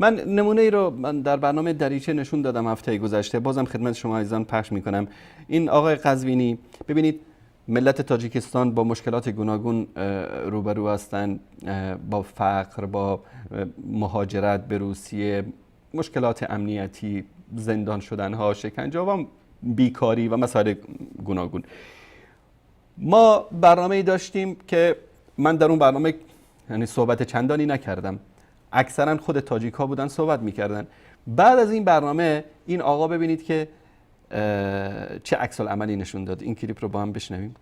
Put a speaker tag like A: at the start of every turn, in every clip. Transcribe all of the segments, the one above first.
A: من نمونه ای رو من در برنامه دریچه نشون دادم هفته گذشته، بازم خدمت شما عزیزان پخش میکنم. این آقای قزوینی، ببینید ملت تاجیکستان با مشکلات گوناگون روبرو هستند، با فقر، با مهاجرت به روسیه، مشکلات امنیتی، زندان شدنها، شکنجه و بیکاری و مسائل گوناگون. ما برنامه‌ای داشتیم که من در اون برنامه یعنی صحبت چندانی نکردم، اکثرا خود تاجیک ها بودن صحبت میکردن. بعد از این برنامه این آقا ببینید که چه عکس العملی نشون داد. این کلیپ رو با هم بشنویم.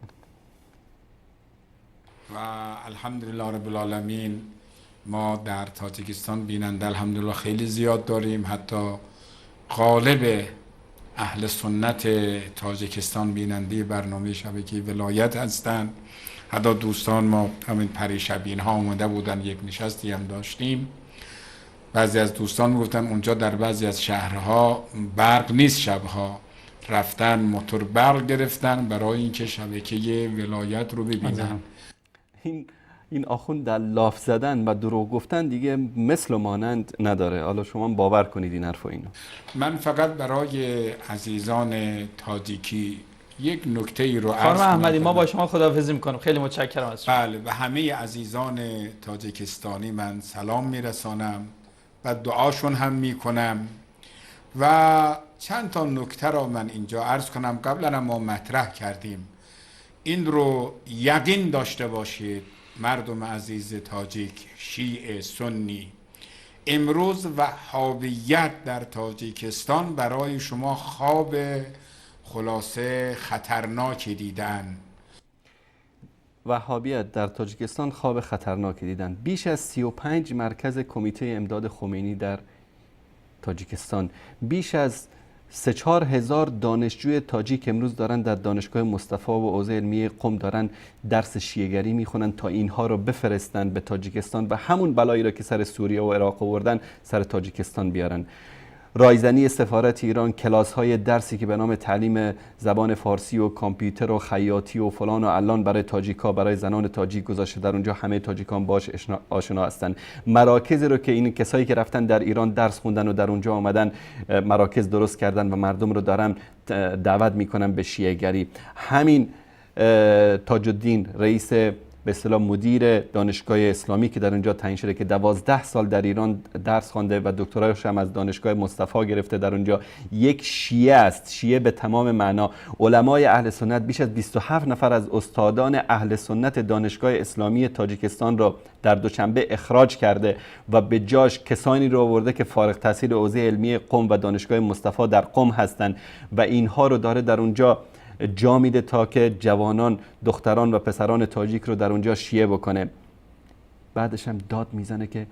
B: و الحمدلله رب العالمین ما در تاجیکستان بیننده الحمدلله خیلی زیاد داریم، حتی غالب اهل سنت تاجیکستان بیننده برنامه شبکه ولایت هستند. حتی دوستان ما همین پریشب اینها آمده بودن، یک نشستی هم داشتیم، بعضی از دوستان میگفتن اونجا در بعضی از شهرها برق نیست، شبها رفتن موتور برق گرفتن برای اینکه شبکه ولایت رو ببینن.
A: این آخوند در لاف زدن و دروغ گفتن دیگه مثل و مانند نداره. حالا شما باور کنید این حرف و اینو.
B: من فقط برای عزیزان تاجیکی یک نکته ای رو عرض
C: خانم احمدی،
B: کنم.
C: ما با شما خداحافظی میکنم. خیلی متشکرم از شما.
B: بله، و همه عزیزان تاجیکستانی من سلام میرسانم و دعاشون هم میکنم. و چند تا نکته را من اینجا عرض کنم، قبلا هم ما مطرح کردیم، این رو یقین داشته باشید مردم عزیز تاجیک، شیعه، سنی، امروز وهابیت در تاجیکستان برای شما خواب خلاصه خطرناکی دیدن.
A: وهابیت در تاجیکستان خواب خطرناکی دیدن. بیش از 35 مرکز کمیته امداد خمینی در تاجیکستان، بیش از 3-4 هزار دانشجوی تاجیک امروز دارن در دانشگاه مصطفی و حوزه علمی قم دارن درس شیعه‌گری میخونن تا اینها رو بفرستن به تاجیکستان و همون بلایی رو که سر سوریه و عراق آوردن سر تاجیکستان بیارن. رایزنی سفارت ایران، کلاس‌های درسی که به نام تعلیم زبان فارسی و کامپیوتر و خیاطی و فلان و الان برای تاجیکا، برای زنان تاجیک گذاشته، در اونجا همه تاجیکان باش آشنا هستن. مراکزی رو که این کسایی که رفتن در ایران درس خوندن و در اونجا آمدن مراکز درست کردن و مردم رو دارن دعوت میکنن به شیعه گری. همین تاج الدین رئیس به اصطلاح مدیر دانشگاه اسلامی که در اونجا تعیین شده که 12 سال در ایران درس خوانده و دکترایش هم از دانشگاه مصطفی گرفته، در اونجا یک شیعه است، شیعه به تمام معنا. علمای اهل سنت بیش از 27 نفر از استادان اهل سنت دانشگاه اسلامی تاجیکستان را در دوشنبه اخراج کرده و به جاش کسانی رو آورده که فارغ التحصیل حوزه علمی قم و دانشگاه مصطفی در قم هستند و اینها رو داره در اونجا جا میده تا که جوانان، دختران و پسران تاجیک رو در اونجا شیعه بکنه. بعدش هم داد میزنه که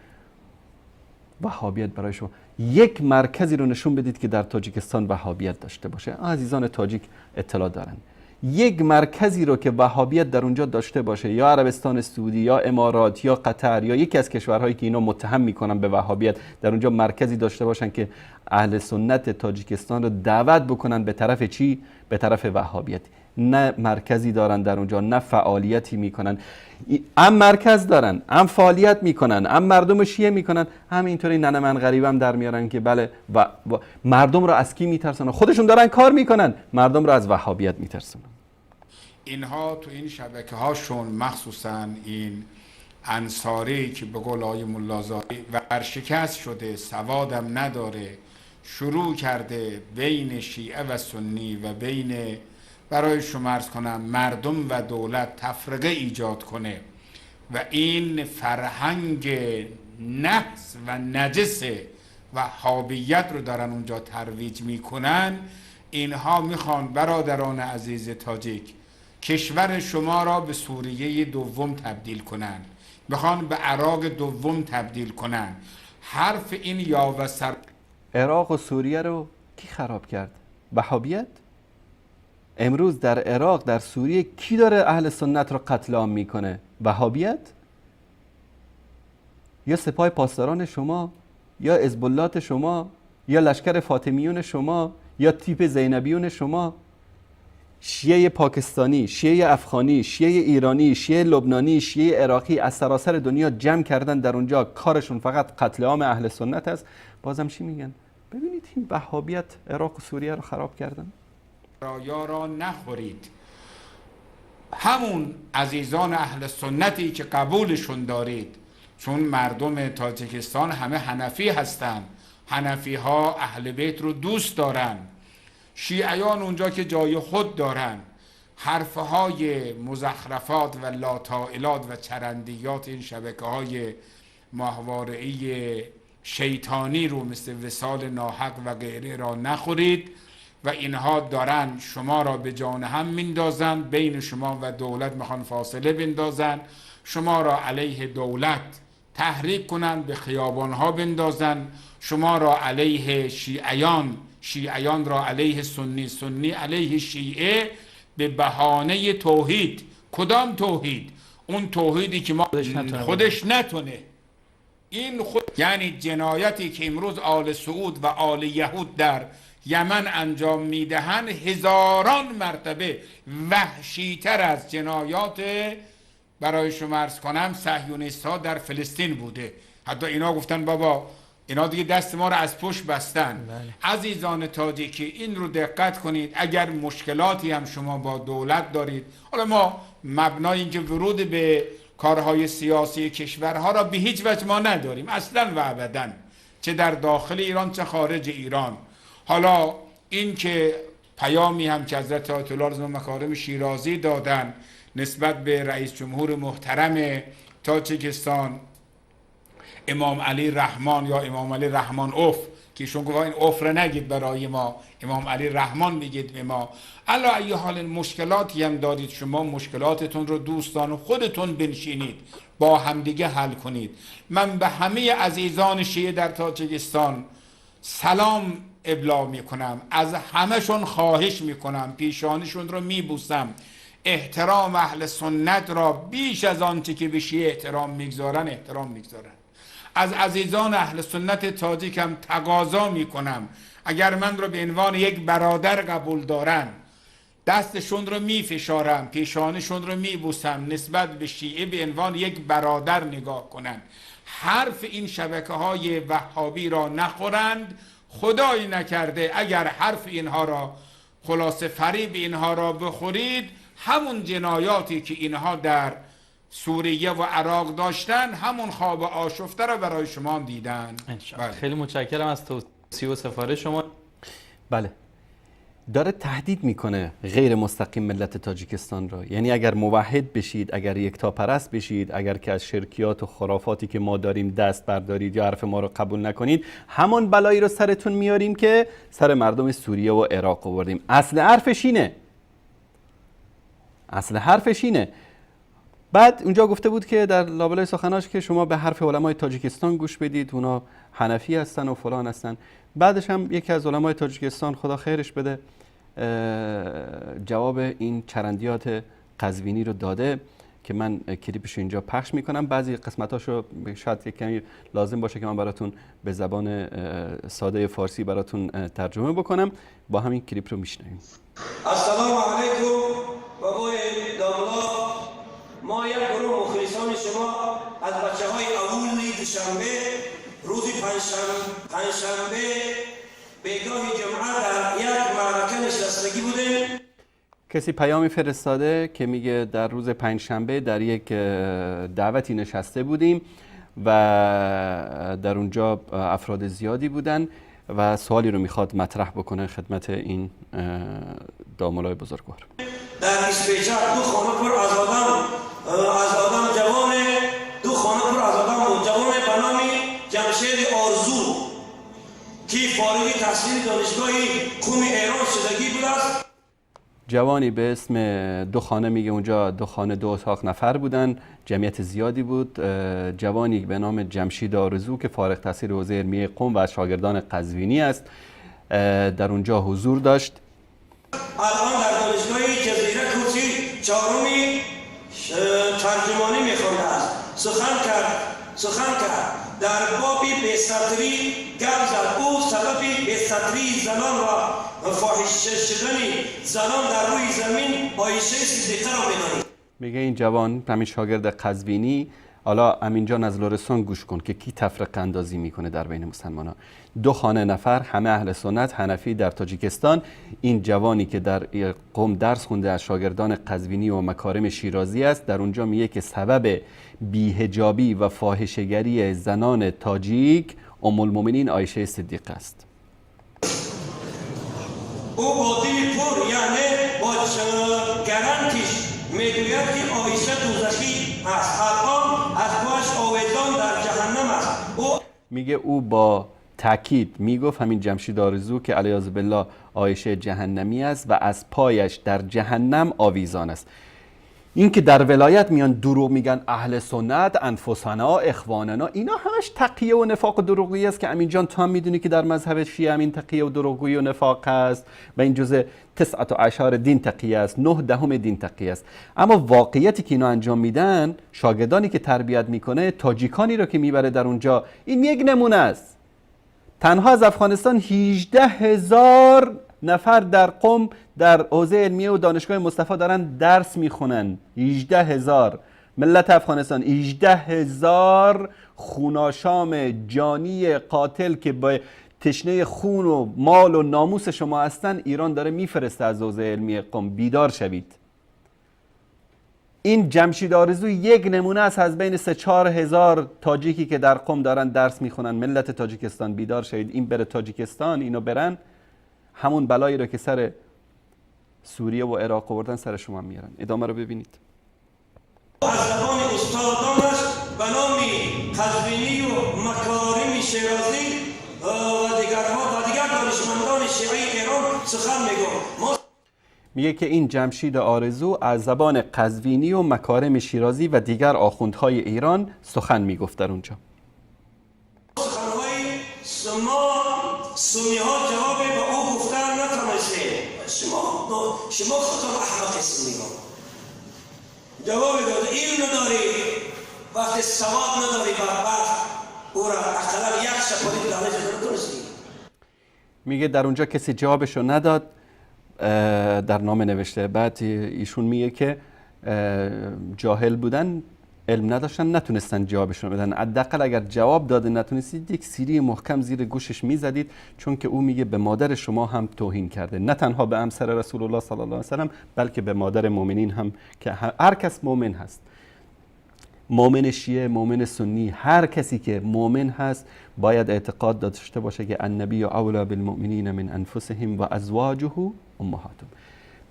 A: وهابیت برای شما. یک مرکزی رو نشون بدید که در تاجیکستان وهابیت داشته باشه. عزیزان تاجیک اطلاع دارن. یک مرکزی رو که وهابیت در اونجا داشته باشه، یا عربستان سعودی یا امارات یا قطر یا یکی از کشورهایی که اینا متهم میکنن به وهابیت، در اونجا مرکزی داشته باشن که اهل سنت تاجیکستان رو دعوت بکنن به طرف چی؟ به طرف وهابیت. نه مرکزی دارن در اونجا، نه فعالیتی میکنن. هم مرکز دارن، هم فعالیت میکنن، هم مردم شیعه میکنن، هم اینطوری ننه من غریبم در میارن که بله و مردم رو از کی میترسن؟ خودشون دارن کار میکنن، مردم رو از وهابیت میترسن.
B: اینها تو این شبکه هاشون، مخصوصا این انصاری که به قول آقای ملازاده ورشکست شده، سوادم نداره، شروع کرده بین شیعه و سنی و بین، برای شما عرض کنم، مردم و دولت تفرقه ایجاد کنه و این فرهنگ نحس و نجس و وهابیت رو دارن اونجا ترویج میکنن. اینها میخوان برادران عزیز تاجیک کشور شما را به سوریه دوم تبدیل کنن، میخوان به عراق دوم تبدیل کنن. حرف این یاوه سر
A: عراق و سوریه رو کی خراب کرد؟ وهابیت؟ امروز در عراق، در سوریه کی داره اهل سنت رو قتل عام میکنه؟ وهابیت؟ یا سپاه پاسداران شما، یا حزب الله شما، یا لشکر فاطمیون شما، یا تیپ زینبیون شما؟ شیعه پاکستانی، شیعه افغانی، شیعه ایرانی، شیعه لبنانی، شیعه عراقی از سراسر دنیا جمع کردن در اونجا، کارشون فقط قتل عام اهل سنت است. بازم چی میگن؟ ببینید این وهابیت عراق و سوریه رو خراب کردن.
B: رایا را نخورید. همون عزیزان اهل سنتی که قبولشون دارید، چون مردم تاجیکستان همه حنفی هستند، حنفی ها اهل بیت رو دوست دارن، شیعیان اونجا که جای خود دارن، حرفهای مزخرفات و لاتائلات و چرندیات این شبکه های ماهواره‌ای شیطانی رو مثل وصال ناحق و غیره را نخورید و اینها دارن شما را به جان هم میندازن، بین شما و دولت میخوان فاصله بندازن، شما را علیه دولت تحریک کنن، به خیابانها بندازن، شما را علیه شیعیان، شیعیان را علیه سنی، سنی علیه شیعه، به بهانه توحید. کدام توحید؟ اون توحیدی که ما خودش نتونه. این خود یعنی جنایتی که امروز آل سعود و آل یهود در یمن انجام میدهند هزاران مرتبه وحشیتر از جنایات برای شما عرض کنم صهیونیست ها در فلسطین بوده. حتی اینا گفتن بابا اینا دیگه دست ما رو از پشت بستن. بله. عزیزان تاجیکی این رو دقت کنید، اگر مشکلاتی هم شما با دولت دارید، حالا ما مبنای اینکه ورود به کارهای سیاسی کشورها را به هیچ وجه ما نداریم اصلا و ابدا، چه در داخل ایران چه خارج ایران. حالا این که پیامی هم که حضرت آیت الله العظمی مکارم شیرازی دادن نسبت به رئیس جمهور محترم تاجیکستان امام علی رحمان یا امام علی رحمان اوف، که ایشون گفت این اوف را نگید برای ما، امام علی رحمان میگید به ما. علی ای حال مشکلاتی هم دارید شما، مشکلاتتون رو دوستان خودتون بنشینید با همدیگه حل کنید. من به همه عزیزان شیعه در تاجیکستان سلام ابلاغ میکنم، از همشون خواهش میکنم، پیشانیشون رو میبوسم، احترام اهل سنت را بیش از آنچه که به شیعه احترام میگذارن احترام میگذارن. از عزیزان اهل سنت تاجیکم تقاضا میکنم اگر من رو به عنوان یک برادر قبول دارن، دستشون رو میفشارم، پیشانیشون رو میبوسم، نسبت به شیعه به عنوان یک برادر نگاه کنن، حرف این شبکه های وهابی را نخورند. خدایی نکرده اگر حرف اینها را، خلاصه فریب اینها را بخورید، همون جنایاتی که اینها در سوریه و عراق داشتن همون خواب آشفته را برای شما دیدن.
C: بله. خیلی متشکرم از توصیه و سفارش شما.
A: بله، داره تهدید میکنه غیر مستقیم ملت تاجیکستان را. یعنی اگر موحد بشید، اگر یکتاپرست بشید، اگر که از شرکیات و خرافاتی که ما داریم دست بردارید یا حرف ما رو قبول نکنید، همان بلایی رو سرتون میاریم که سر مردم سوریه و عراق آوردیم. اصل حرفش اینه. اصل حرفش اینه. بعد اونجا گفته بود که در لابلای سخناش که شما به حرف علمای تاجیکستان گوش بدید، اونا حنفی هستن و فلان هستن. بعدش هم یکی از علمای تاجیکستان خدا خیرش بده جواب این چرندیات قزوینی رو داده که من کلیپش اینجا پخش میکنم. بعضی قسمتاشو شاید یک کمی لازم باشه که من براتون به زبان ساده فارسی براتون ترجمه بکنم. با همین کلیپ رو میشنویم.
D: السلام علیکم بابای داملا، ما یک گروه مخلصان شما از بچه های اول دوشنبه روز پنجشنبه بیگاه جمعه در یک معرکه نشستگی بودیم.
A: کسی پیامی فرستاده که میگه در روز پنجشنبه در یک دعوتی نشسته بودیم و در اونجا افراد زیادی بودن و سوالی رو میخواد مطرح بکنه خدمت این داملای بزرگوار.
D: در اسپیچر دو خانه پر از آدم جوان، دو خانه پر از آدم بود، جوان به نام جمشید آرزو که فارغ تحصیل دانشگاه قم ایران شدگی بود است.
A: جوانی به اسم دو خانه، میگه اونجا دو خانه دو اتاق نفر بودن، جمعیت زیادی بود. جوانی به نام جمشید آرزو که فارغ تحصیل حوزه علمیه قم و از شاگردان قزوینی است در اونجا حضور داشت.
D: الان در دانشگاه جزیره کرسی چهارمی ترجمانی میخوانده است. سخن کرد در باب بی‌ستری گپ زد. او سبب بی‌ستری زنان و فاحشه شدن زنان در روی زمین عایشه صدیقه را می‌دانید.
A: میگه این جوان، همین شاگرد قزوینی، حالا امین جان از لرستان گوش کن که کی تفرقه اندازی میکنه در بین مسلمان ها. 2 خانه نفر همه اهل سنت حنفی در تاجیکستان. این جوانی که در قم درس خونده از شاگردان قزوینی و مکارم شیرازی است، در اونجا میگه که سبب بی‌حجابی و فاحشه‌گری زنان تاجیک ام المؤمنین عایشه صدیقه است.
D: او با دل پر، یعنی با گرانتیش میگوید که عایشه دوزخی است، الان از پاش آویزان در جهنم است. او
A: میگه او با تاکید میگفت، همین جمشید آرزو، که علیاذ بالله عایشه جهنمی است و از پایش در جهنم آویزان است. این که در ولایت میان دروغ میگن اهل سنت انفسنا اخواننا، اینا همش تقیه و نفاق و دروغگویی است که امین جان تو هم میدونی که در مذهب شیعه همین تقیه و دروغگویی و نفاق است و این جزء 19 دین تقیه است، 9/10 دین تقیه است. اما واقعیتی که اینا انجام میدن، شاگردانی که تربیت میکنه، تاجیکانی رو که میبره در اونجا، این یک نمونه است. تنها از افغانستان 18,000 نفر در قم در حوزه علمیه و دانشگاه مصطفی دارن درس میخونن. 18,000 ملت افغانستان، 18,000 خوناشام جانی قاتل که با تشنه خون و مال و ناموس شما هستن، ایران داره میفرسته از حوزه علمیه قم. بیدار شوید. این جمشید آرزو یک نمونه است از بین 3-4 هزار تاجیکی که در قم دارن درس میخونن. ملت تاجیکستان بیدار شوید. این بره تاجیکستان، اینو برن، همون بلایی رو که سر سوریه و عراق آوردن سر شما میارن. ادامه رو ببینید.
D: از زبان استادانش به نام قزوینی و مکارم شیرازی و دیگرها و دیگر دانشمندان شیعه ایران سخن میگفت.
A: میگه که این جمشید آرزو از زبان قزوینی و مکارم شیرازی و دیگر آخوندهای ایران سخن میگفت در اونجا.
D: سخنهای ما سنی ها جواب به او گفتن نتونسته. شما خودتان احمق سنی ها جواب داده. علم نداری، وقتی سواد نداری، بدبخت او را اقلا یک شپالی دانش نتونستی.
A: میگه در اونجا کسی جوابشو نداد، در نامه نوشته. بعد ایشون میگه که جاهل بودن، علم نداشتن، نتونستن جوابشون بدن. حداقل اگر جواب داده نتونستید، یک سیری محکم زیر گوشش میزدید، چون که او میگه به مادر شما هم توهین کرده، نه تنها به همسر رسول الله صلی الله علیه و سلم، بلکه به مادر مؤمنین هم، که هر کس مؤمن هست، مؤمن شیعه، مؤمن سنی، هر کسی که مؤمن هست باید اعتقاد داشته باشه که النبی اولی بالمؤمنین من انفسهم و ازواجه امهاتهم.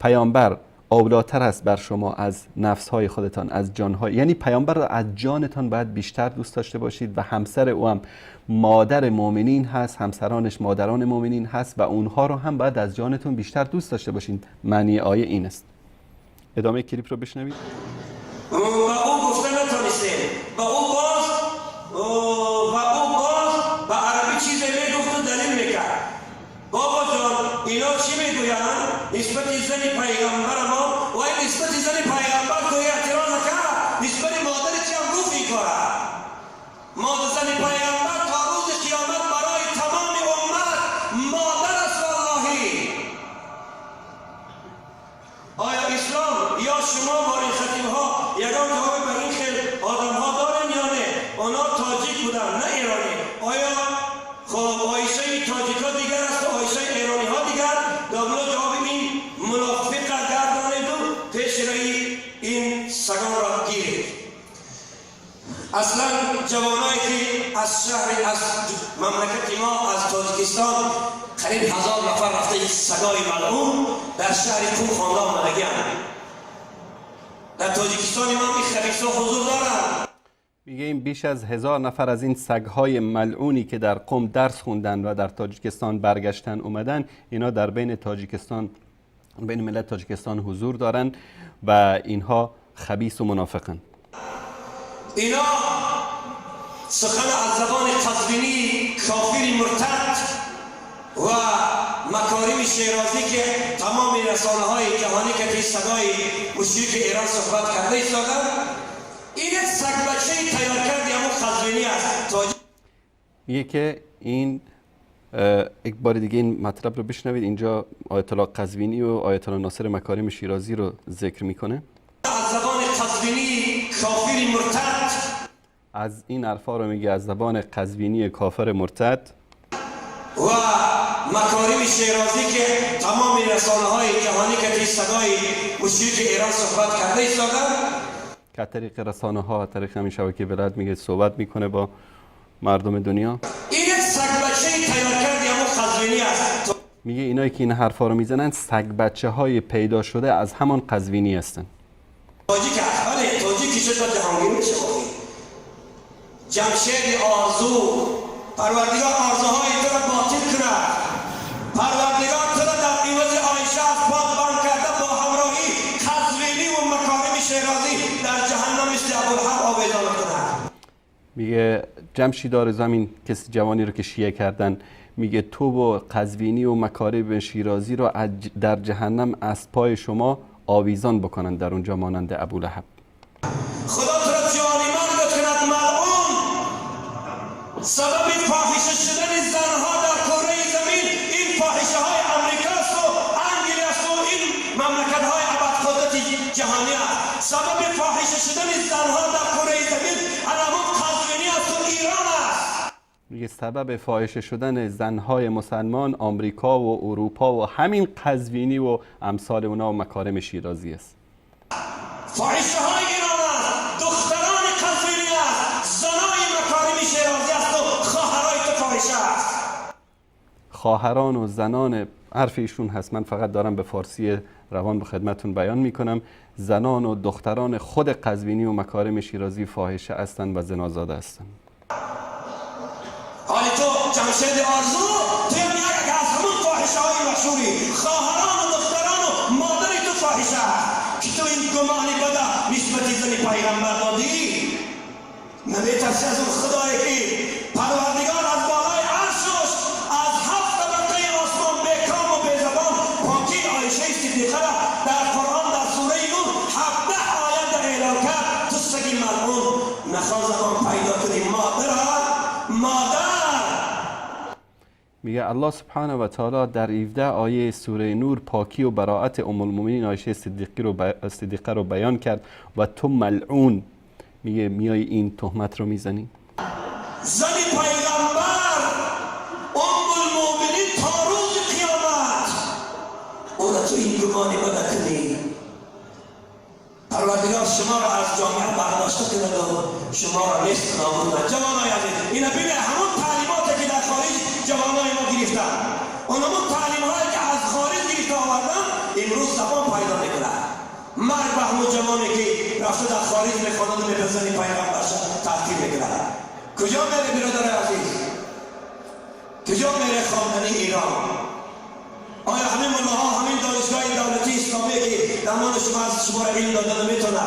A: پیامبر اولاتر است بر شما از نفس‌های خودتان، از جان‌های، یعنی پیامبر را از جانتان باید بیشتر دوست داشته باشید و همسر او هم مادر مؤمنین هست، همسرانش مادران مؤمنین هست و اونها رو هم باید از جانتون بیشتر دوست داشته باشید. معنی آیه این است. ادامه کلیپ رو بشنوید.
D: و او گفته نتونسته و او باز به عربی چیزی میگفت و دلیل میکرد. بابا جان اینا چی میگویند؟ نسبت زن پیغمبر ما و این نسبت زن پیغمبر تو اعتراض نکرد، نسبت مادر چی هم گفت این کاره. مادر زن پیغمبر تا روز قیامت برای تمام امت مادر است. واللهی آیا اسلام یا شما بارین خطیب ها یگان جواب به این خیل آدم ها دارن یا نه؟ اونا تاجیک بودن نه ایرانی. آیا خب عایشه تاجیک ها دیگر است و عایشه ایرانی ها دیگر؟ دابلو جواب این منافق گردانید و پیش روی این سگان را گیرید. اصلا جوانایی که از شهر، از مملکت ما، از تاجیکستان قریب 1000 نفر رفته این سگای ملعون در شهر قم خوانده آمدگی هستند. در تاجیکستان ما این خبیث‌ها حضور دارند.
A: میگه این بیش از 1000 نفر از این سگ‌های ملعونی که در قم درس خوندن و در تاجیکستان برگشتن اومدن، اینا در بین تاجیکستان، بین ملت تاجیکستان حضور دارن و اینها خبیث و منافقن.
D: اینا سخن از زبان قزوینی کافر مرتد و مکارم شیرازی که تمام رسانه های جهانی که توی سگای مشرک ایران صحبت کرده ایستادن، این یک سگ بچه تیار کردی همون قزوینی است.
A: میگه که این یک بار دیگه این مطلب رو بشنوید. اینجا آیت الله قزوینی و آیت الله ناصر مکارم شیرازی رو ذکر میکنه.
D: از زبان قزوینی کافر مرتد،
A: از این حرفا رو میگه از زبان قزوینی کافر مرتد
D: و مکارم شیرازی که تمام رسانه های جهانی که توی صدای مشرک ایران صحبت کرده ایستادن،
A: که طریق رسانه ها، طریق همین شبکه ولایت میگه صحبت میکنه با مردم دنیا.
D: این سگ بچه تیار کردی همون قزوینی است.
A: میگه اینایی که این حرفا رو میزنن سگ بچه های پیدا شده از همان قزوینی هستن.
D: تاجیک است، بله تاجیکی شد و جهانگیر میشه. جمشید آرزو، پروردگار آرزوهای تو را باطل کند. پروردگار تو را در عوض عایشه از پاک بند کرده با همراهی قزوینی و مکارم شیرازی در جهنم مثل ابوالحق آویزان کند.
A: میگه جمشید آرزو، همین کسی جوانی رو که شیعه کردن، میگه تو و قزوینی و مکارم شیرازی رو در جهنم از پای شما آویزان بکنن در اونجا مانند ابولهب.
D: خدا تو را جانی مرد کند ملعون. سبب فاحشه شدن زنها در کره زمین این فاحشه های امریکاست و انگلیس و این مملکت های ابرقدرت جهانی است. سبب فاحشه شدن زنها در کره زمین همون قزوینی است و ایران است.
A: میگه سبب فاحشه شدن زنهای مسلمان آمریکا و اروپا و همین قزوینی و امثال اونا و مکارم شیرازی است.
D: فاحشه های ایران است، دختران قزوینی است، زنای مکارم شیرازی است و خواهرای تو فاحشه است.
A: خواهران و زنان، حرف ایشون هست، من فقط دارم به فارسی روان به خدمتون بیان میکنم. زنان و دختران خود قزوینی و مکارم شیرازی فاحشه هستند و زنازاده هستند.
D: حالی تو جمشید آرزو، تو هم یک از همون فاحشه های مشهوری، خواهران و دختران و مادر تو فاحشه است که تو این گمان بده نسبت زن پیغمبر دادی. نمیترسی از اون خدایی که پروردگار از بالای عرشش از 7 طبقه آسمان بیکام و بیزبان پاکی عایشه صدیقه را در قرآن در سوره نور 17 آیت اعلام کرد. تو سگی ملعون نخواه زبان پیدا کنی. مادر مادر
A: میگه الله سبحانه و تعالی در 17 آیه سوره نور پاکی و براعت ام المؤمنین عایشه صدیقه رو بیان کرد و تو ملعون، میگه میای این تهمت رو میزنی.
D: زن پیغمبر ام المؤمنین تا روز قیامت او را تو این گمانی بده کنی. پروردگار شما را از جامعه برداشته کند و شما را نیست نابود کند. جوانای عزیز، اینا ببین همون تعلیماتی که در خارج جوانای ما گرفتن، اون همون تعلیم هایی که از خارج گرفته آوردن امروز زبان پیدا میکنن. مرگ به همون جوانی که رفته در خارج میخواند و میپزنی پیغمبرش تحقیر میکنن. کجا میره برادر عزیز؟ کجا میره خواندن ایران؟ آیا همین ملاها، همین دانشگاه دولتی اسلامی که دمان شما از شما را علم دادن میتونه؟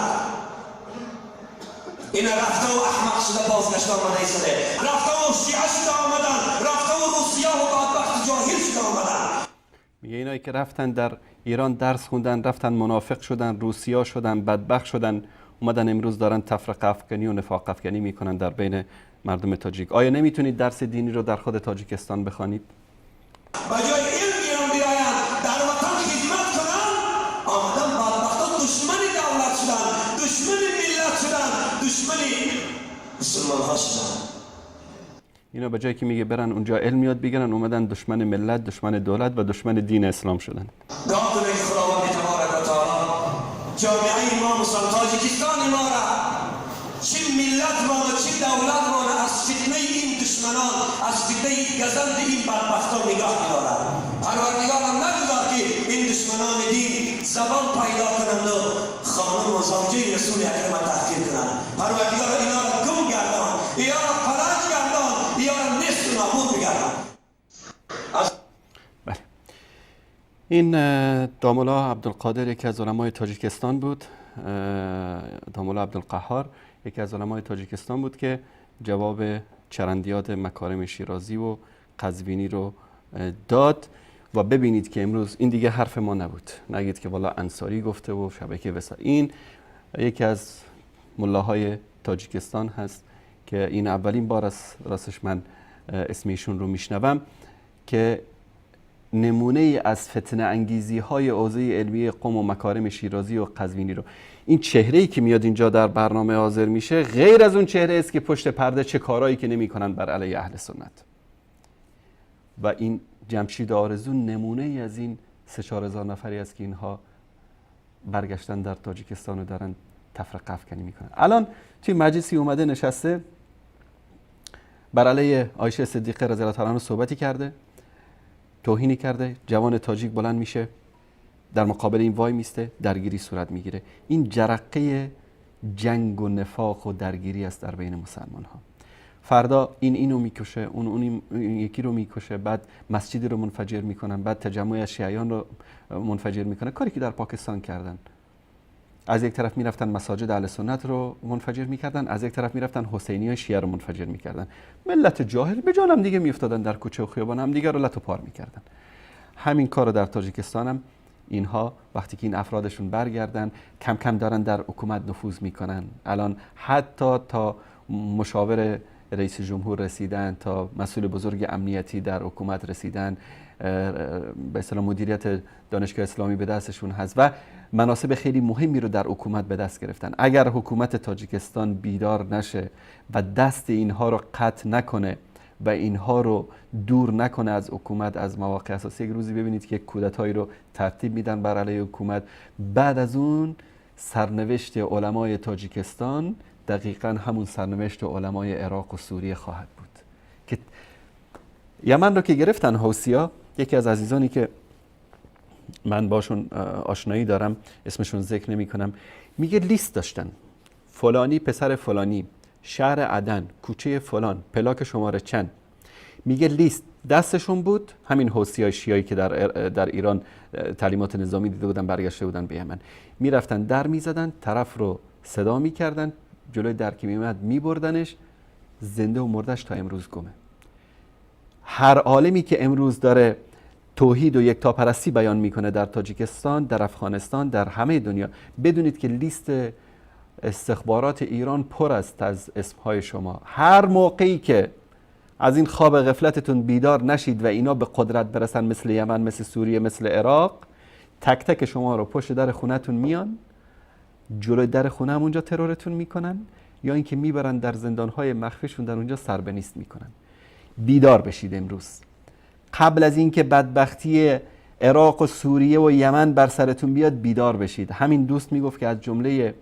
D: این رفته و احمق شده بازگشته آمده ایستاده، رفته و شیعه شده آمدن، رفته و روسیه و بدبخت جاهل شده آمدن.
A: میگه اینایی که رفتن در ایران درس خوندن، رفتن منافق شدن، روسیا شدن، بدبخت شدن، اومدن امروز دارن تفرقه افکنی و نفاق افکنی میکنن در بین مردم تاجیک. آیا نمیتونید درس دینی رو در خود تاجیکستان بخوانید؟
D: به جای علم ایران بیایند در وطن خدمت کنن، آمدن بدبختان دشمن دولت شدن، دشمن ملت شدن، دشمن مسلمان ها شدن.
A: اینا به جایی که میگه برن اونجا علم یاد بگیرن، اومدن دشمن ملت، دشمن دولت و دشمن دین اسلام شدن.
D: دعا کنه که خداوند تبارک و تعالی جامعه ما مسلمان تاجیکستان ما را، چه ملت ما را، چه دولت ما را از فتنه این دشمنان، از فتنه گزند این بدبختان نگاه می‌دارد. پروردگارم نگذار که این دشمنان دین زبان پیدا کنند و خانم و زوجه رسول اکرم تحقیر کنند. پروردگار اینا را گم گردان، اینا را فلج گردان، اینا را نیست و نابود بگردان.
A: بله، این داملا عبدالقادر یکی از علمای تاجیکستان بود، داملا عبدالقهار یکی از علمای تاجیکستان بود که جواب چرندیات مکارم شیرازی و قزوینی رو داد. و ببینید که امروز این دیگه حرف ما نبود، نگید که والا انصاری گفته و شبکه وسا. این یکی از ملاهای تاجیکستان هست که این اولین بار است راستش من اسم ایشون رو میشنوم که نمونه از فتنه انگیزی های حوزه علمی قم و مکارم شیرازی و قزوینی رو، این چهره‌ای که میاد اینجا در برنامه حاضر میشه غیر از اون چهره است که پشت پرده چه کارهایی که نمیکنن بر علیه اهل سنت. و این جمشید آرزو نمونه ای از این 3-4 هزار نفری است که اینها برگشتن در تاجیکستان و دارن تفرقه افکنی میکنن. الان توی مجلسی اومده نشسته بر علیه عایشه صدیقه رضی الله تعالی عنها صحبتی کرده، توهینی کرده، جوان تاجیک بلند میشه در مقابل این وای میسته، درگیری صورت میگیره. این جرقه جنگ و نفاق و درگیری است در بین مسلمان ها. فردا این اینو میکشه، اون یکی رو میکشه، بعد مسجدی رو منفجر میکنن، بعد تجمع شیعیان رو منفجر میکنن، کاری که در پاکستان کردن. از یک طرف میرفتن مساجد اهل سنت رو منفجر میکردن، از یک طرف میرفتن حسینی شیعه رو منفجر میکردن. ملت جاهل به جان هم دیگه میافتادن در کوچه و خیابان، هم دیگه رو لت و پار میکردن. همین کار رو در تاجیکستان هم اینها وقتی که این افرادشون برگردن کم کم دارن در حکومت نفوذ میکنن. الان حتی تا مشاور رئیس جمهور رسیدن، تا مسئول بزرگ امنیتی در حکومت رسیدن، به اصطلاح مدیریت دانشگاه اسلامی به دستشون هست و مناصب خیلی مهمی رو در حکومت به دست گرفتن. اگر حکومت تاجیکستان بیدار نشه و دست اینها رو قطع نکنه و اینها رو دور نکنه از حکومت، از مواقع اساسی، یک روزی ببینید که کودتایی رو ترتیب میدن بر علیه حکومت. بعد از اون سرنوشت علمای تاجیکستان دقیقاً همون سرنوشت علمای عراق و سوریه خواهد بود که یمن رو که گرفتن حوثی‌ها. یکی از عزیزانی که من باشون آشنایی دارم، اسمشون ذکر نمی کنم، میگه لیست داشتن، فلانی پسر فلانی، شهر عدن، کوچه فلان، پلاک شماره چند. میگه لیست دستشون بود، همین حوثی‌های شیعی که در ایران تعلیمات نظامی دیده بودن برگشته بودن به یمن، میرفتن در میزدن، طرف رو صدا میکردن، جلوی در که میومد میبردنش، زنده و مردش تا امروز گمه. هر عالمی که امروز داره توحید و یکتاپرستی بیان میکنه در تاجیکستان، در افغانستان، در همه دنیا، بدونید که لیست استخبارات ایران پر است از اسمهای شما. هر موقعی که از این خواب غفلتتون بیدار نشید و اینا به قدرت برسن، مثل یمن، مثل سوریه، مثل عراق، تک تک شما رو پشت در خونتون میان، جلوی در خونه هم اونجا ترورتون میکنن، یا اینکه میبرن در زندانهای مخفیشون در اونجا سربنیست میکنن. بیدار بشید امروز، قبل از اینکه بدبختی عراق و سوریه و یمن بر سرتون بیاد بیدار بشید. همین دوست میگفت که از جمله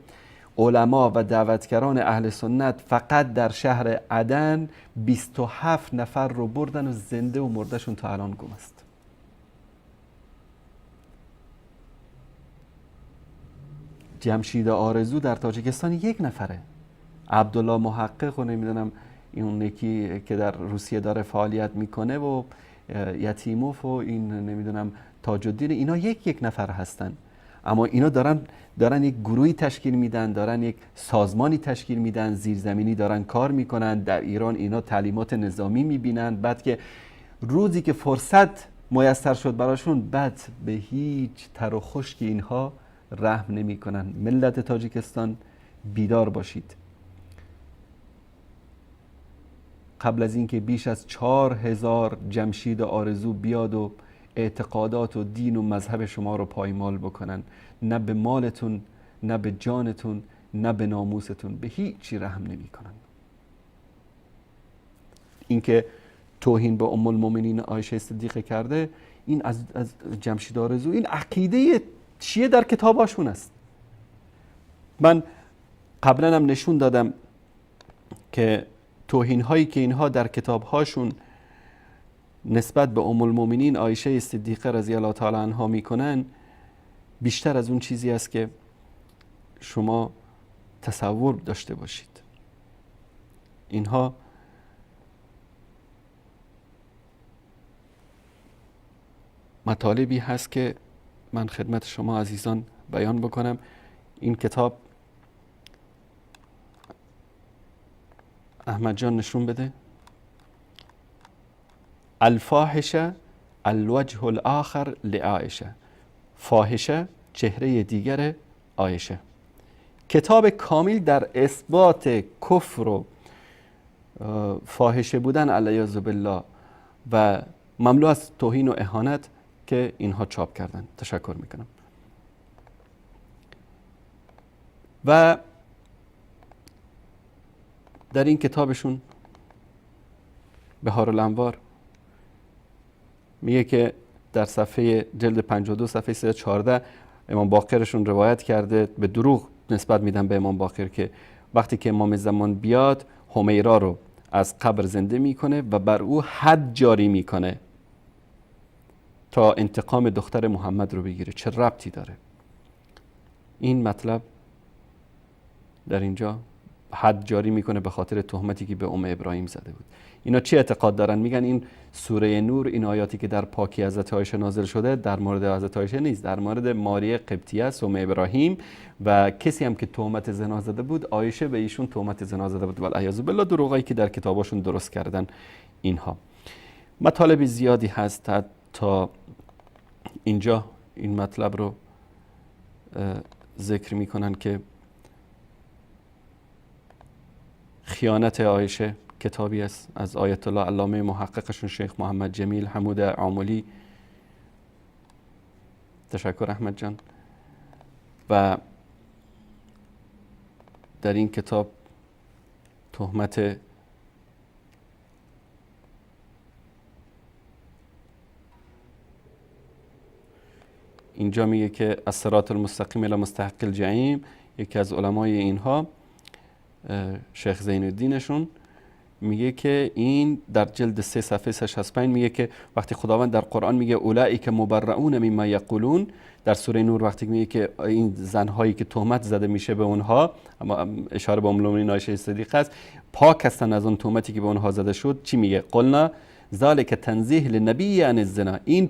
A: علما و دعوتگران اهل سنت فقط در شهر عدن 27 نفر رو بردن و زنده و مردهشون تا الان گم است. جمشید آرزو در تاجیکستان یک نفره، عبدالله محقق و نمیدونم این یکی که در روسیه داره فعالیت میکنه و یتیموف و این نمیدونم تاج الدین، اینا یک نفر هستن. اما اینا دارن یک گروهی تشکیل میدن، دارن یک سازمانی تشکیل میدن، زیرزمینی دارن کار میکنن. در ایران اینا تعلیمات نظامی میبینن. بعد که روزی که فرصت میسر شد براشون، بعد به هیچ تر و خشک اینها رحم نمیکنن. ملت تاجیکستان بیدار باشید. قبل از اینکه بیش از 4000 جمشید آرزو بیاد و اعتقادات و دین و مذهب شما رو پایمال بکنن، نه به مالتون، نه به جانتون، نه به ناموستون، به هیچی رحم نمی کنن. اینکه توهین به ام المؤمنین عایشه صدیقه کرده، این از جمشید آرزو، این عقیده چیه در کتاباشون است. من قبلا هم نشون دادم که توهین هایی که اینها در کتابهاشون نسبت به ام المؤمنین عایشه صدیقه رضی الله تعالی عنها میکنن، بیشتر از اون چیزی است که شما تصور داشته باشید. اینها مطالبی هست که من خدمت شما عزیزان بیان بکنم. این کتاب احمد جان نشون بده، الفاحشه الوجه الاخر لعایشه، فاحشه چهره دیگر عایشه. کتاب کامل در اثبات کفر و فاحشه بودن علیاذ بالله و مملو از توهین و اهانت که اینها چاپ کردن. تشکر میکنم. و در این کتابشون بحار الانوار میگه که در صفحه جلد 52 صفحه 314 امام باقرشون روایت کرده، به دروغ نسبت میدن به امام باقر، که وقتی که امام زمان بیاد حمیرا رو از قبر زنده میکنه و بر او حد جاری میکنه تا انتقام دختر محمد رو بگیره. چه ربطی داره این مطلب در اینجا؟ حد جاری میکنه به خاطر تهمتی که به ام ابراهیم زده بود. اینا چی اعتقاد دارن؟ میگن این سوره نور، این آیاتی که در پاکی حضرت عایشه نازل شده در مورد حضرت عایشه نیست، در مورد ماریه قبطیه است، ام ابراهیم، و کسی هم که تهمت زنا زده بود عایشه به ایشون تهمت زنا زده بود. والعیاذ بالله، دروغایی که در کتاباشون درست کردن اینها. مطالب زیادی هست تا اینجا این مطلب رو ذکر میکنن که خیانت عایشه کتابی است از آیت الله علامه محققشون شیخ محمد جمیل حمود عاملی. تشکر احمد جان. و در این کتاب تهمت اینجا میگه که الصراط المستقیم الی مستحق الجحیم، یکی از علمای اینها شیخ زین الدینشون میگه که این در جلد 3 صفحه 365 میگه که وقتی خداوند در قرآن میگه اولئک مبرئون مما یقولون، در سوره نور وقتی میگه که این زنهایی که تهمت زده میشه به اونها، اما اشاره به ام المؤمنین عایشه صدیقه است، پاک هستن از اون تهمتی که به اونها زده شد. چی میگه؟ قلنا ذلک تنزیه للنبی عن الزنا. این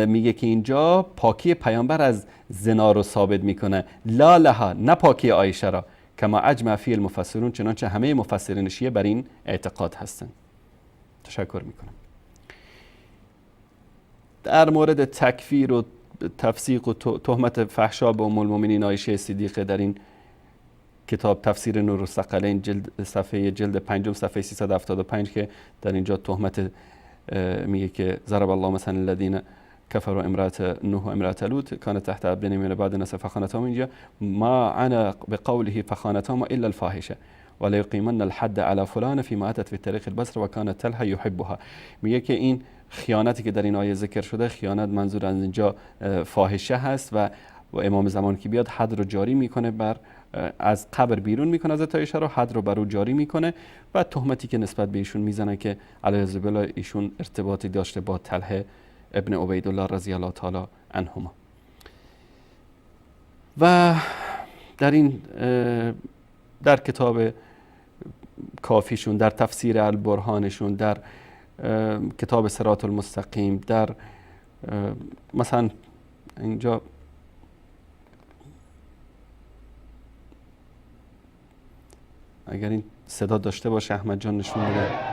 A: میگه که اینجا پاکی پیامبر از زنا رو ثابت میکنه، لا لها، نه پاکی عایشه را، کما اجمع فی المفسرون، چنانچه همه مفسرین شیعه بر این اعتقاد هستند. تشکر میکنم. در مورد تکفیر و تفسیق و تهمت فحشا به ام المؤمنین عایشه صدیقه در این کتاب تفسیر نور الثقلین جلد صفحه جلد 5 صفحه 375 که در اینجا تهمت میگه که ضرب الله مثلا الذین كفروا امرأة نوح وامرأة لوط كانت تحت عبدين من عبادنا فخانتهما، اینجا ما عنا بقوله فخانتهما الا الفاحشه ولا يقيمن الحد على فلان فيما اتت في طريق البصره وكان طلحه يحبها. میگه که این خیانتی که در این آیه ذکر شده، خیانت منظور از اینجا فاحشه هست و امام زمان که بیاد حد رو جاری میکنه، بر از قبر بیرون میکنه از عایشه رو، حد رو بر او جاری میکنه و تهمتی که نسبت به ایشون میزنه که علیه بالله ایشون ارتباطی داشته با طلحه ابن عبیدالله رضی الله تعالی عنهما. و در این در کتاب کافیشون، در تفسیر البرهانشون، در کتاب صراط المستقیم، در مثلا اینجا اگر این صدا داشته باشه احمد جان نشون بده.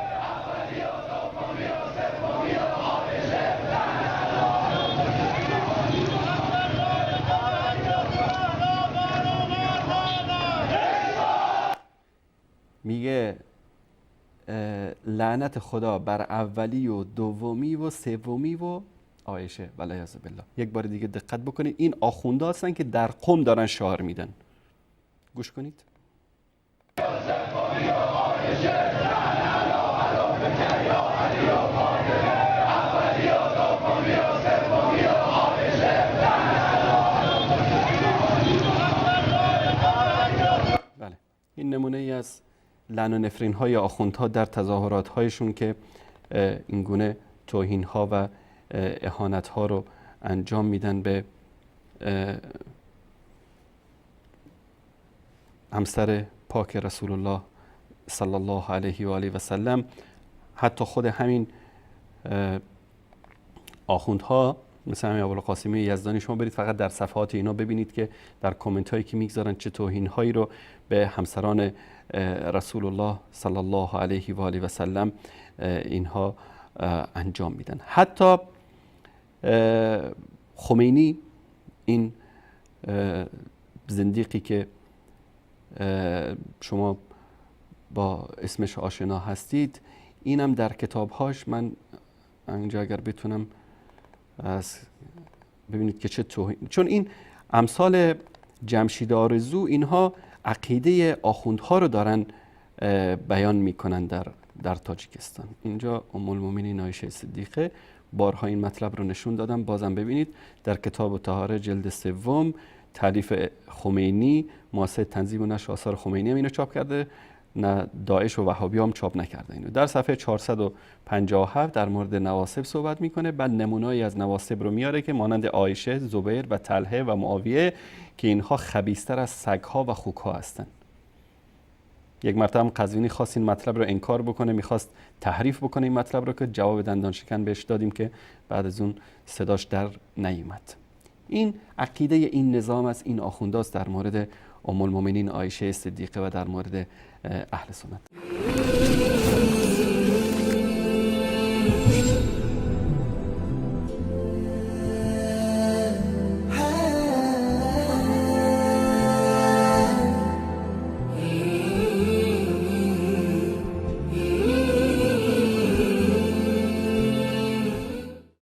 A: میگه لعنت خدا بر اولی و دومی و سومی و عایشه والعیاذ بالله. یک بار دیگه دقت بکنید، این آخونده هستن که در قم دارن شعار میدن. گوش کنید. بله، این نمونه ای از لعن و نفرین های آخوندها در تظاهرات هایشون که این گونه توهین ها و اهانت ها رو انجام میدن به همسر پاک رسول الله صلی الله علیه و آله و سلم. حتی خود همین آخوندها مثل همین ابوالقاسمی یزدانی، شما برید فقط در صفحات اینا ببینید که در کامنت هایی که میگذارن چه توهین هایی رو به همسران رسول الله صلی الله علیه و آله و سلم اینها انجام میدن. حتی خمینی، این زندیقی که شما با اسمش آشنا هستید، اینم در کتابهاش، من اینجا اگر بتونم از ببینید که چه توهین، چون این امثال جمشید آرزو اینها عقیده آخوندها رو دارن بیان میکنن در تاجیکستان. اینجا ام المؤمنین عایشه صدیقه، بارها این مطلب رو نشون دادم، بازم ببینید در کتاب طهاره جلد سوم تالیف خمینی، مؤسسه تنظیم و نشر آثار خمینی هم اینو چاپ کرده، نه داعش و وهابی هم چاپ نکرده اینو. در صفحه 457 در مورد نواصب صحبت میکنه، بعد نمونه‌ای از نواصب رو میاره که مانند عایشه، زبیر و طلحه و معاویه که اینها خبیث‌تر از سگ‌ها و خوک‌ها هستند. یک مرتبه هم قزوینی خواست این مطلب رو انکار بکنه، میخواست تحریف بکنه این مطلب رو، که جواب دندان شکن بهش دادیم که بعد از اون صداش در نیومد. این عقیده این نظام است، این آخونداست در مورد ام المؤمنین عایشه صدیقه و در مورد اهل سنت.